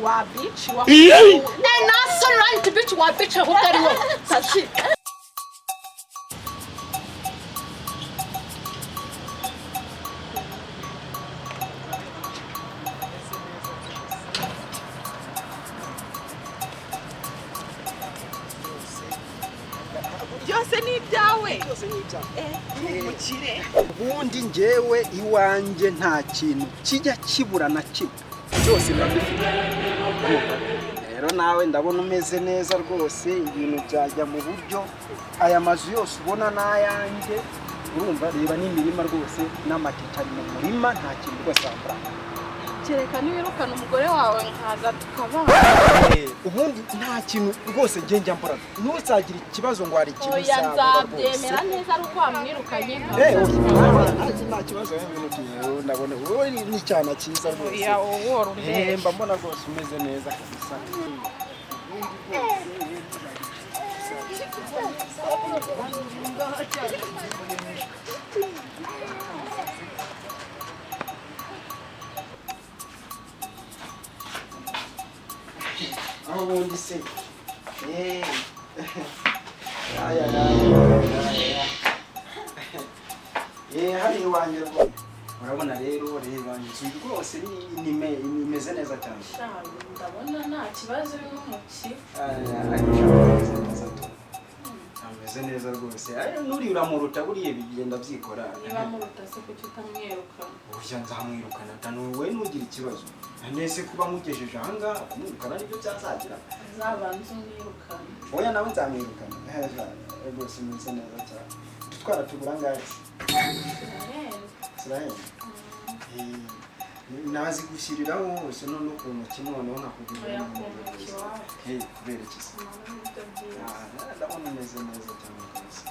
Wa bitch wa naso right bitch wa bitch ahubwo ari wowe sashi. Byose ni ibyawe. Byose ni ibyawe. Umukire. Ubundi njyewe iwanjye nta kintu kijya kibura na kimwe, byose biba bifite. Rero nawe ndabona umeze neza rwose, ibintu byajya mu buryo. Aya mazu yose ubona ni ayanjye, urumva, reba n'imirima rwose, n'amateke ari mu murima, nta kintu rwose wambura. Kereka niwirukana umugore wawe nkaza tukabana. Ubundi nta kintu rwose njye njya mbura, ntuzagire ikibazo ngo hari ikintu Oya, uzabura rwose. Nzabyemera neza ari uko wamwirukanye. Nta kibazo, ndabona wowe ni icyana cyiza rwose. Oya, wowe wora umbeshya. Mba mbona rwose umeze neza kabisa. Aho ubundi se aya aya aya hano iwanjye rwose urabona rero, reba inzu rwose imeze neza cyane. Ndabona nta kibazo, uri n'umukire. Ameze neza tu, ameze neza rwose. Nuriya uramuruta, buriya bigenda byikora. Niba muruta se kuki utamwirukana? Burya nzamwirukana we, ntugire ikibazo. Nese kuba mugejeje ahangaha, kumwirukana nibyo byazagira? Uzabanze umwirukane. Oya, nawe nzamwirukana rwose, umeze neza cyane. Utwara tugura angahe se? Zirahenze. Zirahenda. Nazigushyiriraho hose none ku ntoki, noneho nakugurira. Oya, ku ntoki iwawe. Kubera iki se? Ndabona nibyo byiza. Ndabona umeze neza cyane rwose.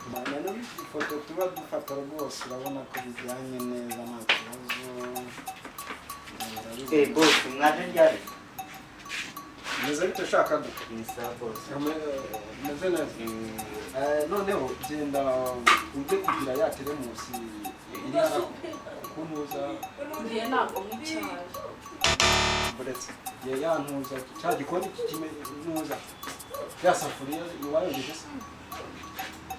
Na ifoto tuba dufata rwose urabona ko bijyanye neza, nta kibazo. Boss, mwaje ryari? Meze bite ushaka gute? Ni sawa, boss. Meze neza. Noneho genda ujye kugira ya teremusi iri hano kuko ntuza. Ngiye, ntabwo nk'icyayi. Uretse ya ya ntuza cya gikoni ntuza ya safuriya iwayogeje se?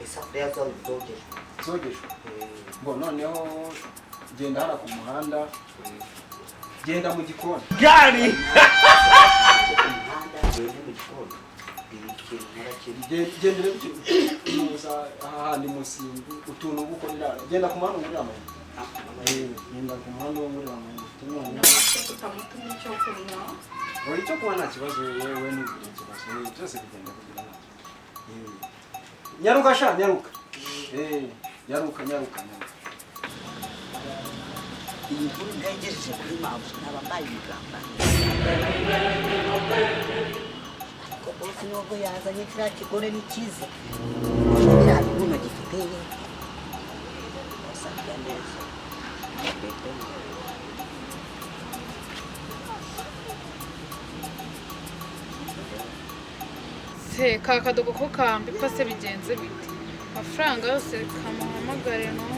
Isafuriya zawe zogeje. Zogeje ngo noneho genda hano ku muhanda, genda mu gikoni. Gari! Umuhanda ngende mu gikoni. Ikintu nkora kiri. Genda urebe ntuza ahandi munsi utuntu uba ukorera, genda ku muhanda ungurira amayinite. Genda ku muhanda ungurira amayinite noneho. Ntabwo utamutuma icyo kunywa. Oya, icyo kunywa nta kibazo, wewe ntugire ikibazo. Byose bigenda kugira nta kibazo. Nyaruka sha, nyaruka. Nyaruka, nyaruka, nyaruka. Iyi nkuru ntegereje kuri mabuja naba mbaye umugamba. Ariko boss nubwo yazanye kiriya kigore ni cyiza. Biriya bibuno gifite ye. Boss arya neza. Bebe. Se ka kadogo ko kambipa se bigenze bite? Amafaranga yose kamuhamagare numve.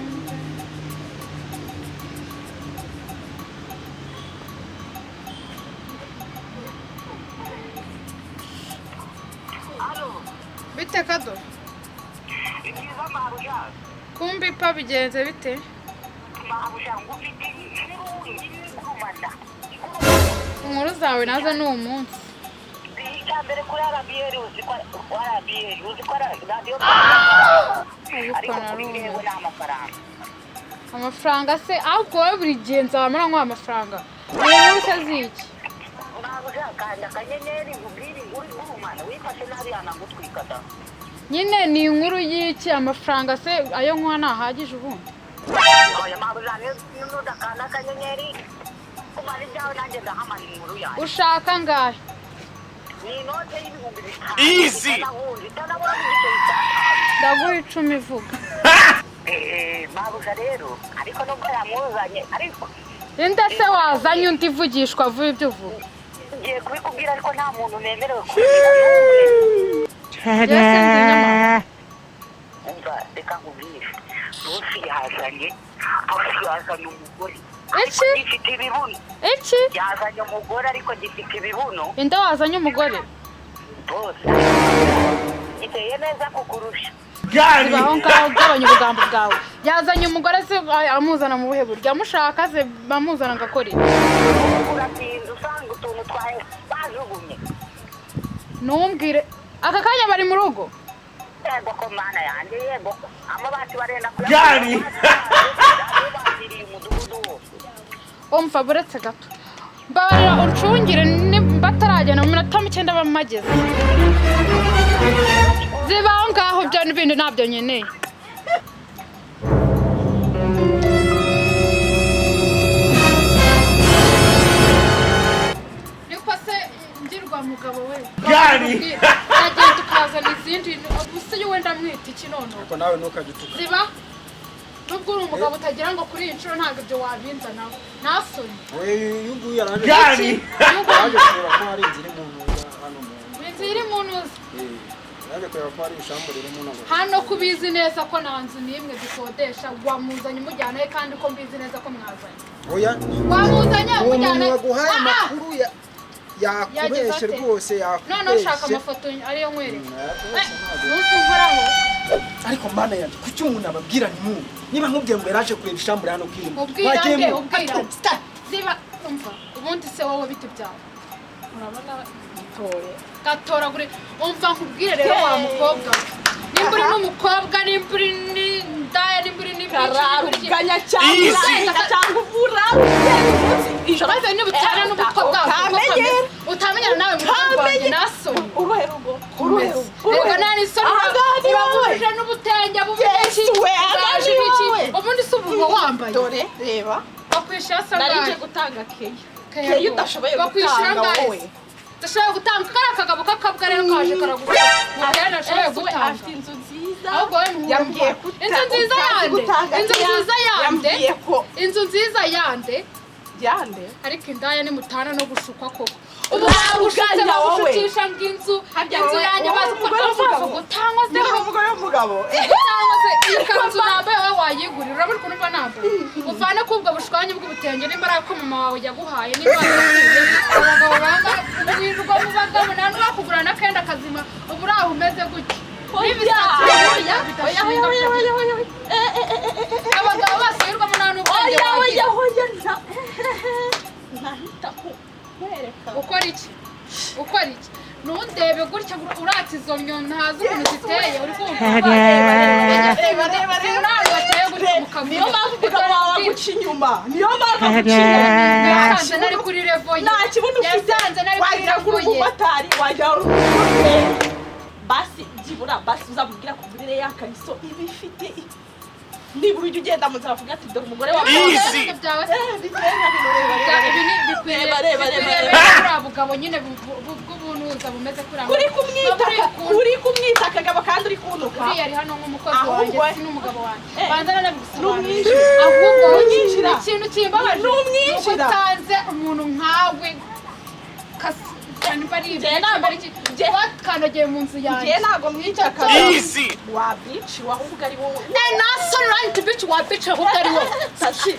Bite kado? Byiza, mabuja. Kumbipa bigenze bite? Mabuja, ngo ufite inkuru igurumana. Inkuru zawe nazo ni umunsi. Icya mbere kuri RBL, uzi ko RBL, uzi ko radiyo Ariko ariko kuri narumiwe. njyewe ni amafaranga. Amafaranga se? Ahubwo wowe buri gihe nzabamara nk'uwo amafaranga. Ni inkuru se ziki? Mabuja, kanda akanyenyeri nkubwire inkuru igurumana, wifashe nabi yanagutwika da. Nyine ni inkuru y'iki? Amafaranga se ayo nkuha ntahagije ubundi? Oya mabuja, nudakanda akanyenyeri kumara ibyawe nanjye ndahamana inkuru yanjye. Ushaka ngahe? Ni inote y'ibihumbi 5. Easy, itanabura n'igiceri cy'atanu. Ndaguha 10, ivuga. Mabuja rero, ariko nubwo yamuzanye ariko Inde se wazanye undi? Ivugishwa vuba ibyo uvuga. Ngiye kubikubwira, ariko nta muntu nemerewe kubibwira n'umwe. Njye se ndi inyamaswa? Umva, reka nkubwire, boss yazanye, boss yazanye umugore. Iki? Gifite ibibuno. Iki? Yazanye umugore ariko gifite ibibuno. Inde wazanye umugore? Bose giteye neza kukurusha. Ziba aho ngaho, gabanya ubugambo bwawe. Yazanye umugore se amuzana mu buhe buryo? Amushaka se bamuzana agakora iki? Uratinda usanga utuntu twawe bajugunye. Ntumbwire aka kanya bari mu rugo. Yego ko mana yanjye, yego ko amabati barenda Gari! Bakiriye umudugudu wose. Umva, buretse gato, mbabarira uncungire bataragenda mu minota mike bamageze. Ziba aho ngaho, ibyo n'ibindi ntabyo nkeneye. Niko se ngirwa mugabo we? Gari! Agenda ukazana izindi, gusa iyo wenda mwita iki noneho? Ariko nawe ntukajye utuka. Ziba, nubwo uri umugabo utagira ngo kuri iyi nshuro ntabwo ibyo wabinzanaho, nta soni. Uyu nguyu yaraje. Gari! Yaje kureba ko hari inzu iri mu ntuza hano mu nzu. Inzu iri mu ntuza? Eh, yaje kureba ko hari ishambo riri mu ntuza. Hano ko ubizi neza ko nta nzu n'imwe dukodesha, wamuzanye umujyana he? Kandi ko mbizi neza ko mwazanye? Oya. Wamuzanye Uwo muntu umujyana he? waguhaye Ah, ah! amakuru yakubeshye. Yagize ate? Rwose Noneho ushaka yakubeshye. amafoto ariyo nkwereka? Yakubeshye ntabwo. Ntuzi unkoraho. Ariko mana yanjye, kuki umuntu ababwira ntimwumve? Niba nkubwiye ngo yaraje kureba ishambo hano kirimo. Ubwira nde? Ubwira nde? Ziba, umva, ubundi se wowe bite byawe? Urabona gitore. Gatoragure. Umva nkubwire rero wa mukobwa we. Nimba uri n'umukobwa, nimba uri n'indaya, nimba uri n'ibici, nimba uri iki- Kararuganya cyangwa Easy. urarenga cyangwa uvura umunsi ijoro. Maze niba n'ubutwa bwawe uko Utamenyera. kameze, utamenyera nawe mukobwa wanjye, nasoni. Uruhe rugo? Uruhe rugo? Reka, nta n'isoni. Aha ngaha ni wowe. Urabujije n'ubutenge bubiki. Yesu we, aha ngaha ni wowe. Ubundi se ubu uba wambaye? Dore reba. Bakwishyura se Nari nje angahe? gutanga keya. Keya Keya rwose. udashoboye Bakwishyura gutanga angahe wowe. se? Udashoboye gutanga kariya kagabo k'akabwa rero kaje karagusaba ngo keya ntashoboye Yesu we, gutanga. afite inzu nziza. Ahubwo wowe muhungu, Yambwiye ko inzu nziza utazi yande? gutanga Inzu keya. nziza yande? Yambwiye ko Inzu nziza yande? yande. Ariko indaya nimutana no gushukwa koko. Ubu Uraruganya bagushutse wowe. bagushukisha ngo inzu, Harya inzu wowe- yanjye wowe bazi ko umugore w'umugabo. gutangwa Niba zeho. umugore w'umugabo. Cyangwa se iyi kanzu nambaye wowe wayigurira? Urabona ukuntu mba nambaye? Uvane ko ubwo bushwanyi bw'ubutenge, nimba ari ako mama wawe yaguhaye, nimba yarakuye abagabo banga wirirwa mu bagabo, nta n'uwakugura n'akenda kazima. Ubu uri aho umeze gutya n'imisatsi Oya, burya oya, bidashinga. oya, oya, oya, oya. Eh, eh, eh, eh, eh. Abagabo bose wirirwamo nta n'ubwenge Oya, wagira. oya, oya, nahita kukwereka. Ukora iki? Ukora iki? Ntundebe gutya uratse izo nyoni ntazi ukuntu ziteye, uri kumva? Reba, reba, reba. Ntabwo bateye gutya mu kamera. Niyo mpamvu umugabo wawe aguca inyuma. Niyo mpamvu aguca inyuma. Yasanze nari kuri level ye. Nta kibuno ufite. Yasanze nari kuri Wagira ngo uri level ye. umumotari, wagira ngo uri umushoferi. Basi byibura basi uzamubwira kugurire ya kariso iba ifite, nibura ujya ugenda mu nzira avuga ati dore umugore wawe. Easy. Ibibazo byawe se? Eh, bigenda reba, reba, Ibi ni bikwiriye Reba, reba, reba, bikwiriye reba. bene buriya bugabo nyine bw'ubunuza bumeze kuriya. Kuri kumwita uri kumwita akagabo kandi uri kuntuka. Uriya ari hano nk'umukozi Ahubwo wanjye, si n'umugabo wanjye. Eh. Banza nanabisobanurira. N'umwinjira. Ahubwo wowe N'umwinjira. ikintu kimbabaje N'umwinjira. ni uko utanze umuntu nkawe cyane ari ibyo Njye ntabwo- ari iki wakandagiye mu nzu yanjye. Njye ntabwo mwica akagabo. Easy! Wabiciwe ahubwo ari wowe. Nta soni, uranyita ibici, wabici ahubwo ari wowe. Sashi.